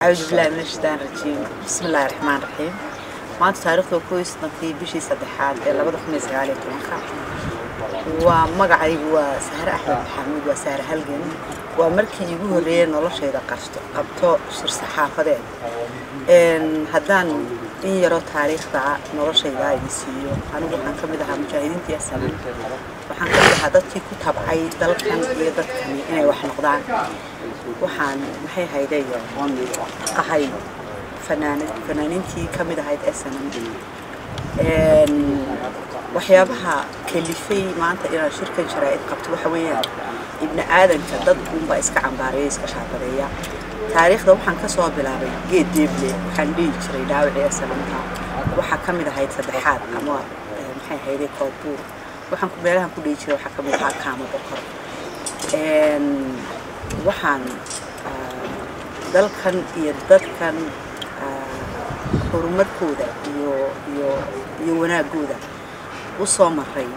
Acuudu billahi min ashaytaan rajiim. Bismi illaahi raxmaan raxiim. Maanta taariikhda 31-kii bishii saddexaad ee 2019-ka. Waa magacaygu waa Sahre Axmed Maxamuud, waa Sahre Halgan. Waa markii iigu horreeyay noloshayda qarto qabto shir saxaafadeed. Haddaan in yaroo taariikhda noloshayda idin siiyo, anigu waxaan ka mid ahaa mujaahidiintii Asaman. Waxaan ka mid ahaa dadkii ku tabcay dalkan iyo dadkani inay wax noqdaan. Waxaan maxay hayday ahay fanaanad, fanaaniintii ka mid ahayd SNM. Waxyaabaha kalifay maanta inaan shirkan jaraa'id qabto waxa weeyaan, ibni aadanka dad uunbaa iska cambaareeya, iska shaabadeeya. Taariikhda waxaan ka soo bilaabay geed deeble. Waxaan dhihi jiray dhaawacii SNMta waxaa ka mid ahayd saddexaad ama maxay hayday koodbuur. Waxaan meelahan ku dhihi jiray waxaa ka mid ahaa Kaamo Bokor. Waxaan dalkan iyo dadkan horumarkooda iyo wanaagooda u soo maray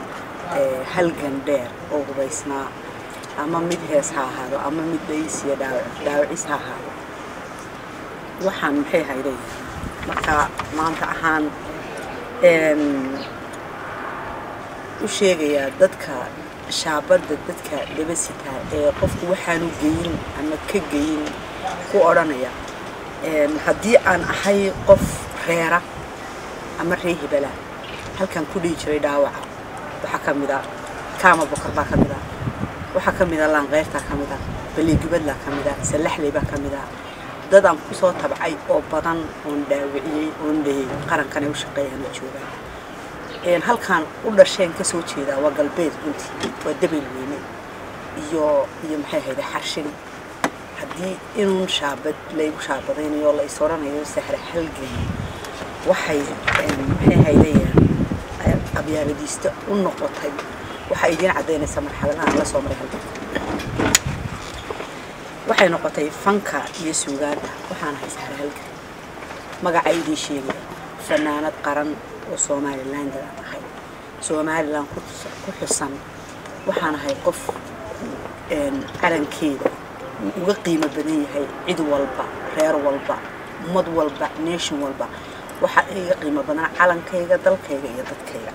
halgan dheer oo hubaysnaa, ama mid hees ha ahaado ama mid dhays iyo dhaawacis ha ahaado. Waxaan maxay hayday marka maanta ahaan u sheegayaa dadka shaabadda dadka daba sitaa ee qofku waxaanu geyin ama ka geyin ku odhanaya, haddii aan ahay qof reera ama ree hebela, halkan ku dhihi jiray dhaawaca waxaa ka mid a Kaama Bokor baa ka mid a, waxaa ka mid a Laanqeyrtaa ka mid a, Baleegubadlaa ka mid a, Sallaxley baa ka mid a, dad aan kusoo tabcay oo badan oon dhaawiciyey oon dhehey qarankanay u shaqeeyaan oo joogaan. Halkaan u dhasheen kasoo jeedaa waa galbeed runtii, waa Dabel Weyne iyo maxay ahayde Xarshin. Haddii inuun shaabad laygu shaabadaynayo la is odhanayo Sahre Halgan waxay maxay ahayde qabyaaladiista u noqotay, waxaa idiin caddaynaysaa marxaladahan la soo maray halganka. Waxay noqotay fanka iyo suugaanta. Waxaan ahay Sahre Halgan, magaca idiin sheegaya, fanaanad qaran oo Somaliland aan ahay, Somaliland ku xusan. Waxaan ahay qof calankeeda uga qiimo badan yahay cid walba, reer walba, ummad walba, nation walba. Waxaa iga qiimo badan calankayga, dalkayga iyo dadkayga.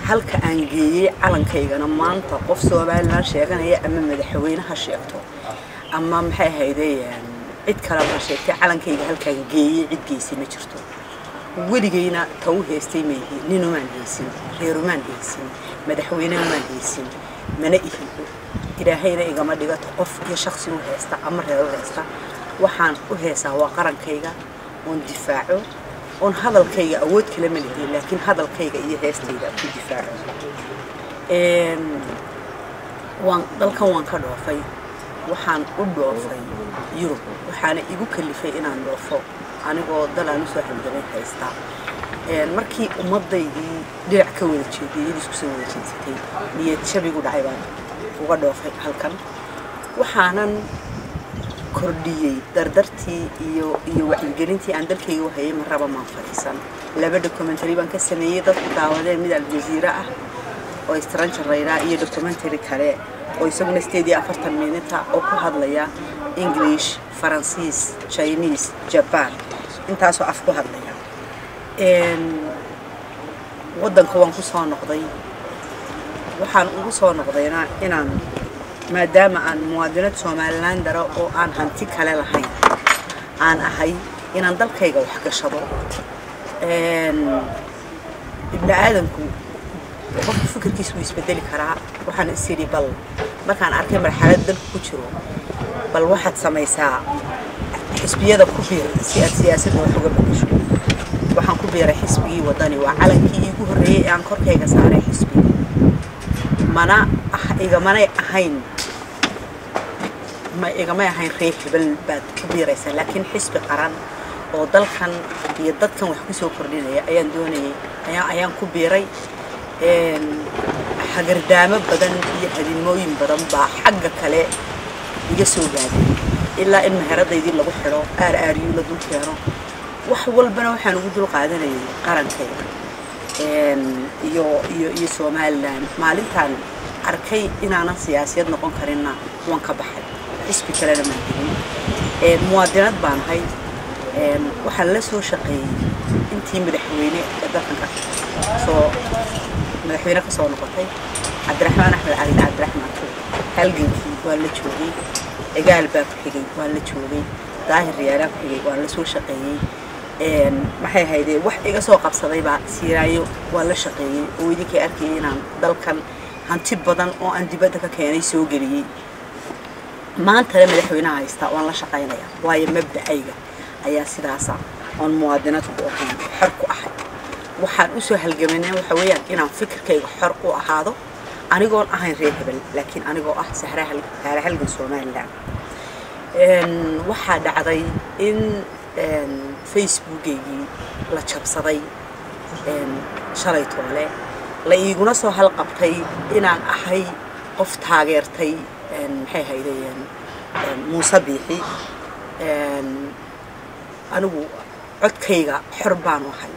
Halka aan geeyey calankaygana maanta qof Somaliland sheeganaya ama madaxweyne ha sheegto ama maxay ahayde cid kaleba ha sheegtay, calankayga halkaan geeyey cid geysay ma jirto. Weligayna ta u heestay maihi, ninumaan haysin, reerumaan haysin, madaxweynenumaan haysin, mana ihi. Ilaahayna igama dhigato qof iyo shaksi u haysta ama reer u haysta. Waxaan u heesaa waa qarankayga oon difaaco, oon hadalkayga, awood kale ma lihi, laakiin hadalkayga iyo heestayda ku difaaco. Waan dalkan waan ka dhoofay, waxaan u dhoofay Yurub. Waxaana igu kalifay inaan dhoofo anigoo dal aan usoo halgamay haystaa, markii ummadaydii dhinac ka wada jeeday, iyadii isku soo wada jeedsatay, niyad jabigu dhacay baan uga dhoofay halkan. Waxaanan kordhiyey dardartii iyo wacyigelintii aan dalkayga u hayay. Marraba maan fadhiisan. 2 documentary baan ka sameeyey dadku daawadeen, mid Aljaziira ah oo Stranger layraa iyo documentary kale oo isaguna 48 minita oo ku hadlaya English, Faransiis, Chinese, Japan, intaasoo af ku hadlaya. Waddanka waan ku soo noqday. Waxaan ugu soo noqdayna inaan, maadaama aan muwaadinad Somaliland dara oo aan hanti kale lahayn aan ahay, inaan dalkayga wax gashado. Ibni aadanku qofku fikirkiisa wuu isbedeli karaa. Waxaan is idhi bal markaan arkay marxalad dalku ku jiro, bal waxaad samaysaa xisbiyada ku biir si aad siyaasadda wax uga bedesho. Waxaan ku biiray xisbigii Wadani. Waa calankii iigu horreeyey ee aan korkayga saaray xisbi. Mana igamanay ahayn, ma igamay ahayn reer hebel baad ku biiraysaa, laakiin xisbi qaran oo dalkan iyo dadkan wax ku soo kordhinaya ayaan doonayay, ayaan ku biiray. Hagardaamo badan iyo hadimooyin badan baa xagga kale iga soo gaadhay, ilaa in meheradaydii lagu xidho, aar aaryu la dul keeno. Wax walbana waxaan ugu dul qaadanayay qarankayga iyo Somaliland. Maalintaan arkay inaanan siyaasiyad noqon karinna waan ka baxay, xisbi kalena maan gelin. Muwaadinad baan ahay. Waxaan la soo shaqeeyey intii madaxweyne ee dalkan ka soo madaxweyne ka soo noqotay, Cabdiraxmaan Axmed Cali, Cabdiraxmaan Tuur, halgankii waan la joogay. Cigaal baa ku xigay, waan la joogay. Daahir Riyaalaa ku xigay, waan la soo shaqeeyey. Maxay ahaydee, wax iga soo qabsaday baa Siiraayo waan la shaqeeyey, oo idinkay arkayay inaan dalkan hanti badan oo aan dibadda ka keenay soo geliyey. Maantana madaxweynaha haystaa waan la shaqaynaya, waayo mabdacayga ayaa sidaasa oon muwaadinad ku ahayn, xor ku ahay. Waxaan usoo halgamanay waxa weeyaan inaan fikirkayga xor u ahaado, anigoon ahayn reer hebel, laakiin anigoo ah Sahra Halgan Somaliland. Waxaa dhacday in Facebookaygii la jabsaday shalay toole, la iiguna soo halqabtay inaan ahay qof taageertay, maxay haydeen, Muuse Biixi. Anigu codkayga xor baanu ahay,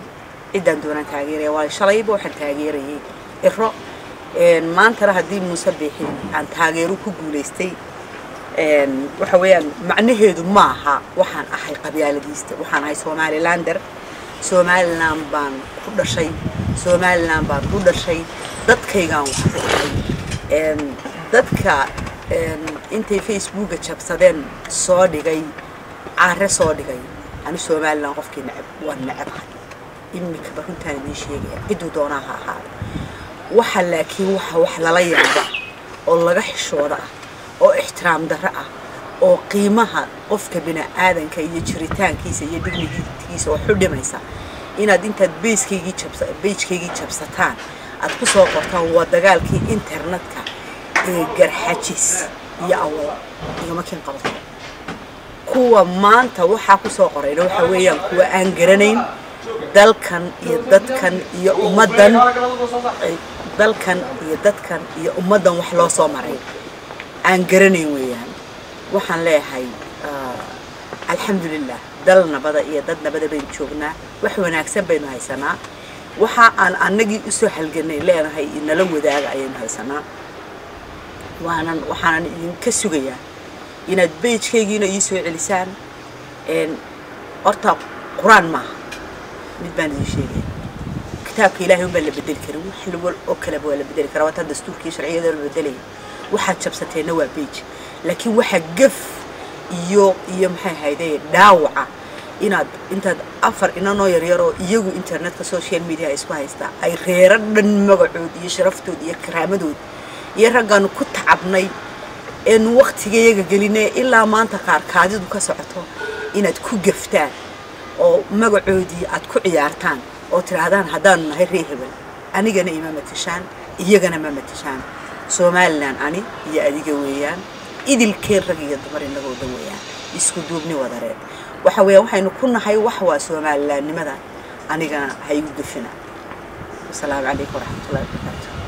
ciddaan doonaan taageeraya, waayo shalayba waxaan taageerayay Ciro. Maantana haddii Muuse Biixi aan taageero ku guulaystay, waxa weeyaan macnaheedu maaha waxaan ahay qabyaaladiista. Waxaan ahay Somalilander. Somaliland baan ku dhashay, Somaliland baan u dhashay, dadkaygaan wax ku ahay. Dadka intay Facebooka jabsadeen soo dhigay Caare soo dhigay, anu Somaliland qofkii necab waan necabahay. Imikaba runtaan idiin sheegaya, cidduu doonaa ha ahaado. Waxa laakiin waxa wax lala yaaba oo laga xishooda ah oo ixtiraam darro ah oo qiimaha qofka bini'aadanka iyo jiritaankiisa iyo dignigiisa oo xudhimaysa inaad intaad page-kaygii jabsa page-kaygii jabsataan aad ku soo qortaan waa dagaalkii internetka ee Garxajis iyo Awal. Igama kin qabato. Kuwa maanta waxaa ku soo qorayna waxa weeyaan kuwa aan garanayn dalkan iyo dadkan iyo ummaddan, dalkan iyo dadkan iyo ummaddan wax loo soo maray aan garanayn weeyaan. Waxaan leeyahay, alxamdulilah, dal nabada iyo dad nabada baynu joognaa, wax wanaagsan baynu haysanaa. Waxa aan annagii usoo halganay leenahay nala wadaaga ayaynu haysanaa. Waanan waxaanan idinka sugayaa inaad page-kaygiina ii soo celisaan. Horta Qur-aan maaha, mid baan idin sheegaya, kitaabka Ilahay unbaan la bedeli karin, wax wal oo kaleba waa la bedeli karaa. Waa taa dastuurkii sharciyada la bedelaya. Waxaad jabsateenna waa page, laakiin waxaa gaf iyo maxay ahayde dhaawaca inaad intaad afar inanoo yaryaroo iyagu internetka social media isku haystaa ay reero dhan magacood iyo sharaftood iyo karaamadood iyo raggaanu ku tacabnay eenu waktigayaga gelinay ilaa maanta qaar kaadidu ka socoto inaad ku gaftaan oo magacoodii aad ku ciyaartaan oo tidhaahdaan haddaanu nahay reer hebel. Anigana ima matashaan, iyagana ma matashaan. Somaliland ani iyo adiga weeyaan, idilkeen rag iyo dumar inagoo dhan weeyaan, isku duubni wadareed waxa weeyaan waxaynu ku nahay wax waa Somalilandnimada. Anigana ha igu gafina. Wasalaamu calaykum waraxmatullahi wabarakaatu.